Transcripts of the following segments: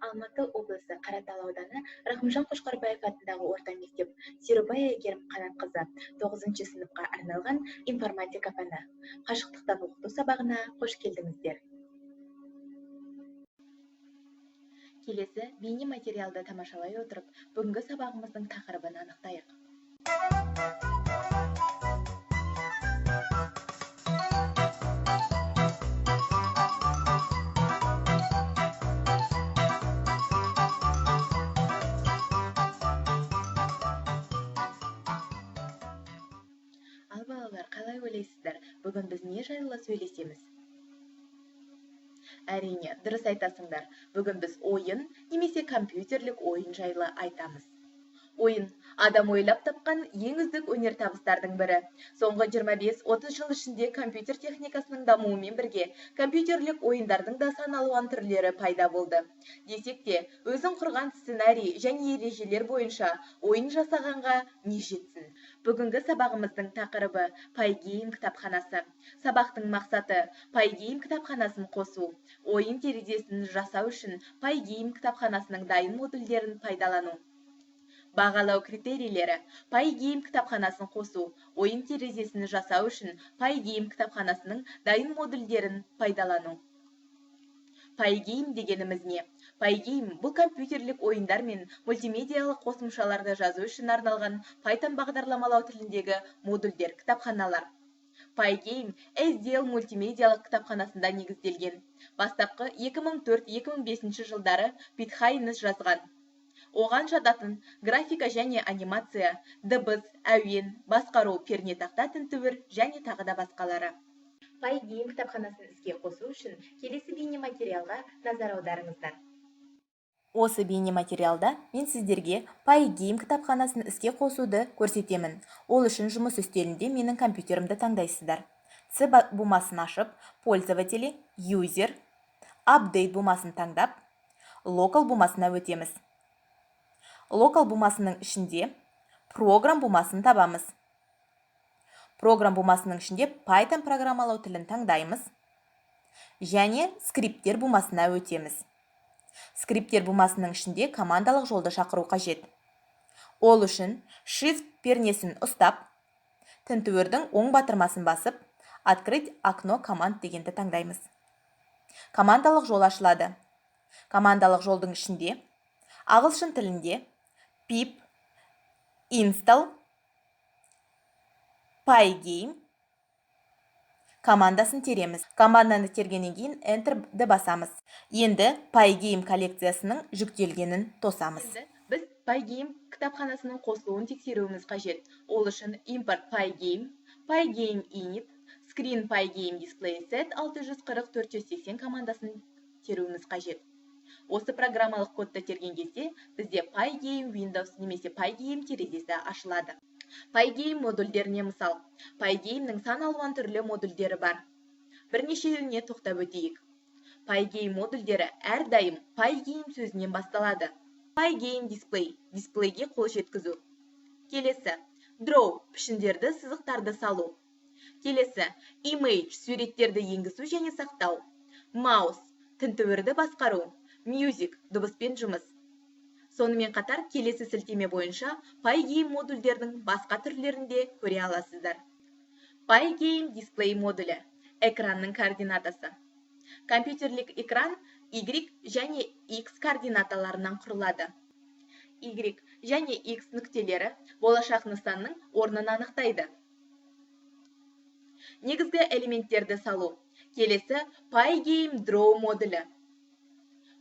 Алматы облысы Қаратал ауданы Рахымжан Қошқарбаев атындағы орта мектеп, Серубай Әйгерім Қанатқызы, 9 сыныпқа арналған информатика пәні. Қашықтықтан оқыту сабағына қош келдіңіздер. Келесі бейне материалды тамашалай отырып, бүгінгі сабағымыздың тақырыбын анықтайық. Ал балалар, қалай ойлайсыздар, бүгін біз не жайлы сөйлесеміз? Әрине, дұрыс айтасыңдар. Бүгін біз ойын немесе компьютерлік ойын жайлы айтамыз. Ойын адам ойлап тапқан ең үздік өнертабыстардың бірі. Соңғы 25-30 жыл ішінде компьютер техникасының дамуымен бірге компьютерлік ойындардың да сан алуан түрлері пайда болды. Десек те, өзің құрған сценарий және ережелер бойынша ойын жасағанға не жетсін. Бүгінгі сабағымыздың тақырыбы Pygame кітапханасы. Сабақтың мақсаты Pygame кітапханасын қосу, ойын терезесін жасау үшін Pygame кітапханасының дайын модульдерін пайдалану. Бағалау критерийлері: Pygame кітапханасын қосу, ойын терезесін жасау үшін Pygame кітапханасының дайын модульдерін пайдалану. Pygame дегеніміз не? Pygame бұл компьютерлік ойындар мен мультимедиялық қосымшаларды жазу үшін арналған Python бағдарламалау тіліндегі модульдер, кітапханалар. Pygame SDL мультимедиялық кітапханасында негізделген. Бастапқы 2004-2005 жылдары Пит Хайнес жазған. Оған жататын графика және анимация, дыбыс, әуен, басқару, пернетақта тінтуір және тағы да басқалары. Pygame кітапханасын іске қосу үшін келесі бейнематериалға назар аударыңыздар. Осы бейнематериалда мен сіздерге Pygame кітапханасын іске қосуды көрсетемін. Ол үшін жұмыс үстелінде менің компьютерімді таңдайсыздар. C бумасын ашып, Пользователи, User, Update бумасын таңдап, Local бумасына өтеміз. Local бумасының ішінде Program бумасын табамыз. Program бумасының ішінде Python программалау тілін таңдаймыз және скрипттер бумасына өтеміз. Скрипттер бумасының ішінде командалық жолды шақыру қажет. Ол үшін Shift пернесін ұстап, тінтуірдің оң батырмасын басып, Открыть окно команд дегенді таңдаймыз. Командалық жол ашылады. Командалық жолдың ішінде ағылшын тілінде pip install pygame командасын тереміз. Команданы тергеннен кейін Enter-ді басамыз. Енді Pygame коллекциясының жүктелгенін тосамыз. Енді біз Pygame кітапханасының қосылуын тексеруіміз қажет. Ол үшін import Pygame, Pygame init, screen Pygame display set 640 480 командасын теруіміз қажет. Осы программалық кодты терген кезде бізде Pygame Windows немесе Pygame терезесі ашылады. Pygame модульдеріне мысал. Pygame'нің сан алуан түрлі модульдері бар. Бірнешеуіне тоқтап өтейік. Pygame модульдері әрдайым Pygame сөзінен басталады. Pygame Display, дисплейге қол жеткізу. Келесі, Draw, пішіндерді, сызықтарды салу. Келесі, Image, суреттерді енгізу және сақтау. Mouse, тінтуірді басқару. Music, дыбыспен жұмыс. Сонымен қатар келесі сілтеме бойынша Pygame модульдерінің басқа түрлерін де көре аласыздар. Pygame Display модулі экранның координатасы. Компьютерлік экран Y және X координаталарынан құрылады. Y және X нүктелері болашақ нысанның орнын анықтайды. Негізгі элементтерді салу. Келесі Pygame Draw модулі.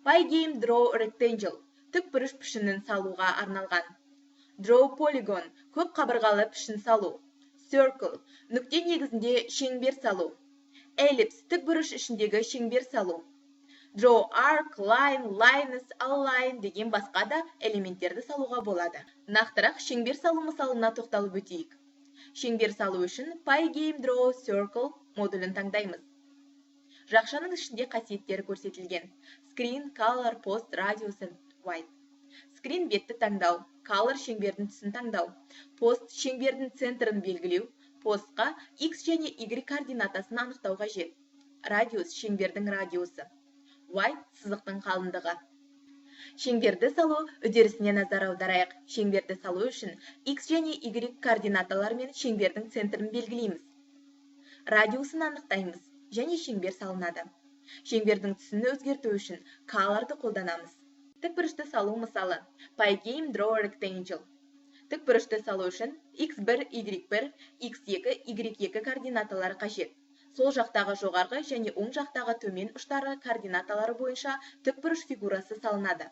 Pygame Draw Rectangle тікбұрыш пішінін салуға арналған. Draw Polygon көп қабырғалы пішін салу. Circle нүкте негізінде шеңбер салу. Ellipse тікбұрыш ішіндегі шеңбер салу. Draw Arc, Line, Lines, Align деген басқа да элементтерді салуға болады. Нақтырақ шеңбер салу мысалына тоқталып өтейік. Шеңбер салу үшін Pygame Draw Circle модулін таңдаймыз. Жақшаның ішінде қасиеттері көрсетілген. Screen, Color, Post, Radius and Width. Screen бетті таңдау, Color шеңбердің түсін таңдау, Post шеңбердің центрін белгілеу, Postқа X және Y координатасын анықтау қажет. Radius шеңбердің радиусы. Width сызықтың қалыңдығы. Шеңберді салу үдерісіне назар аударайық. Шеңберді салу үшін X және Y координаталарымен шеңбердің центрін белгілейміз. Радиусын анықтаймыз және шеңбер салынады. Шеңбердің түсін өзгерту үшін color-ды қолданамыз. Тікбұрышты салу мысалы. Pygame Draw Rectangle. Тікбұрышты салу үшін x1, y1, x2, y2 координаталары қажет. Сол жақтағы жоғарғы және оң жақтағы төмен ұштары координаталары бойынша тікбұрыш фигурасы салынады.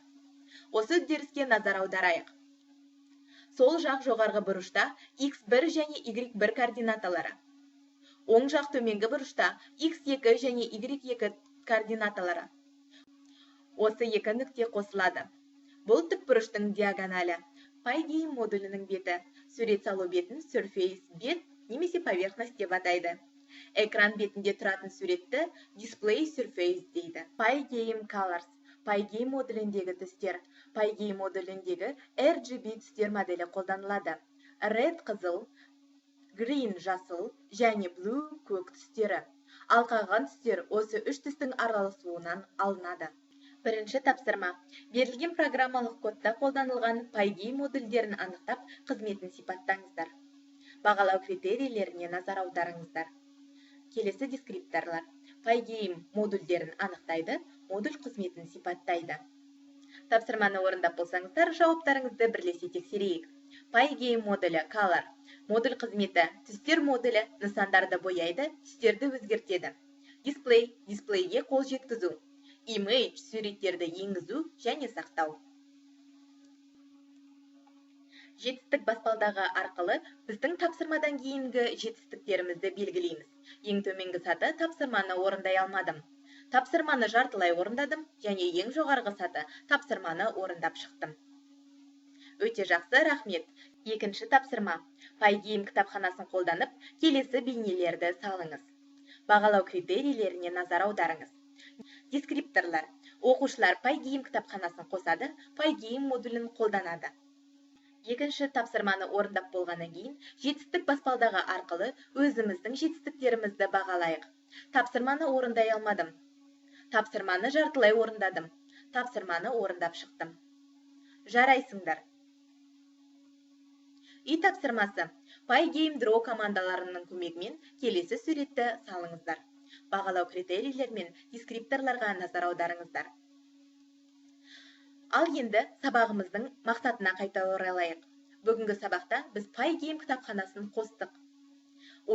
Осы үдеріске назар аударайық. Сол жақ жоғарғы бұрышта x1 және y1 координаталары. Оң жақ төменгі бұрышта x2 және y2 координаталары. Осы екі нүкте қосылады. Бұл тікбұрыштың диагоналі. Pygame модулінің беті. Сурет салу бетін Surface бет немесе поверхность деп атайды. Экран бетінде тұратын суретті Display Surface дейді. Pygame Colors. Pygame модуліндегі түстер. Pygame модуліндегі RGB түстер моделі қолданылады. Red қызыл, Green жасыл және Blue көк түстері. Ал қалған түстер осы үш түстің араласуынан алынады. Бірінші тапсырма. Берілген программалық кодта қолданылған Pygame модульдерін анықтап, қызметін сипаттаңыздар. Бағалау критерийлеріне назар аударыңыздар. Келесі дескрипторлар. Pygame модульдерін анықтайды, модуль қызметін сипаттайды. Тапсырманы орындап болсаңыздар, жауаптарыңызды бірлесе тексерейік. Pygame модулі Color. Модуль қызметі түстер модулі нысандарды бояйды, түстерді өзгертеді. Display дисплейге қол жеткізу. Image суреттерді енгізу және сақтау. Жетістік баспалдағы арқылы біздің тапсырмадан кейінгі жетістіктерімізді белгілейміз. Ең төменгі саты тапсырманы орындай алмадым. Тапсырманы жартылай орындадым және ең жоғарғы саты тапсырманы орындап шықтым. Өте жақсы, рахмет. Екінші тапсырма. Pygame кітапханасын қолданып, келесі бейнелерді салыңыз. Бағалау критерийлеріне назар аударыңыз. Дескрипторлар. Оқушылар Pygame кітапханасын қосады, Pygame модулін қолданады. Екінші тапсырманы орындап болғаннан кейін жетістік баспалдағы арқылы өзіміздің жетістіктерімізді бағалайық. Тапсырманы орындай алмадым. Тапсырманы жартылай орындадым. Тапсырманы орындап шықтым. Жарайсыңдар. Үй тапсырмасы. Pygame Draw командаларының көмегімен келесі суретті салыңыздар. Бағалау критерийлер мен дескрипторларға назар аударыңыздар. Ал енді сабағымыздың мақсатына қайта оралайық. Бүгінгі сабақта біз Pygame кітапханасын қостық.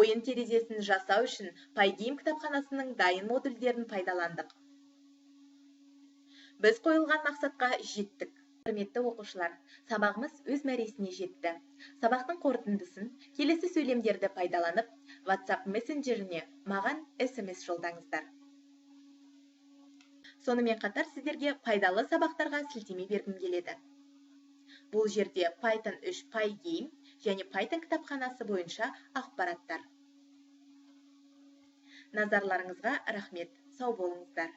Ойын терезесін жасау үшін Pygame кітапханасының дайын модульдерін пайдаландық. Біз қойылған мақсатқа жеттік. Құрметті оқушылар, сабағымыз өз мәресіне жетті. Сабақтың қорытындысын келесі сөйлемдерді пайдаланып, WhatsApp мессенджеріне маған SMS жолдаңыздар. Сонымен қатар сіздерге пайдалы сабақтарға сілтеме бергім келеді. Бұл жерде Python 3 Pygame және Python кітапханасы бойынша ақпараттар. Назарларыңызға рахмет. Сау болыңыздар.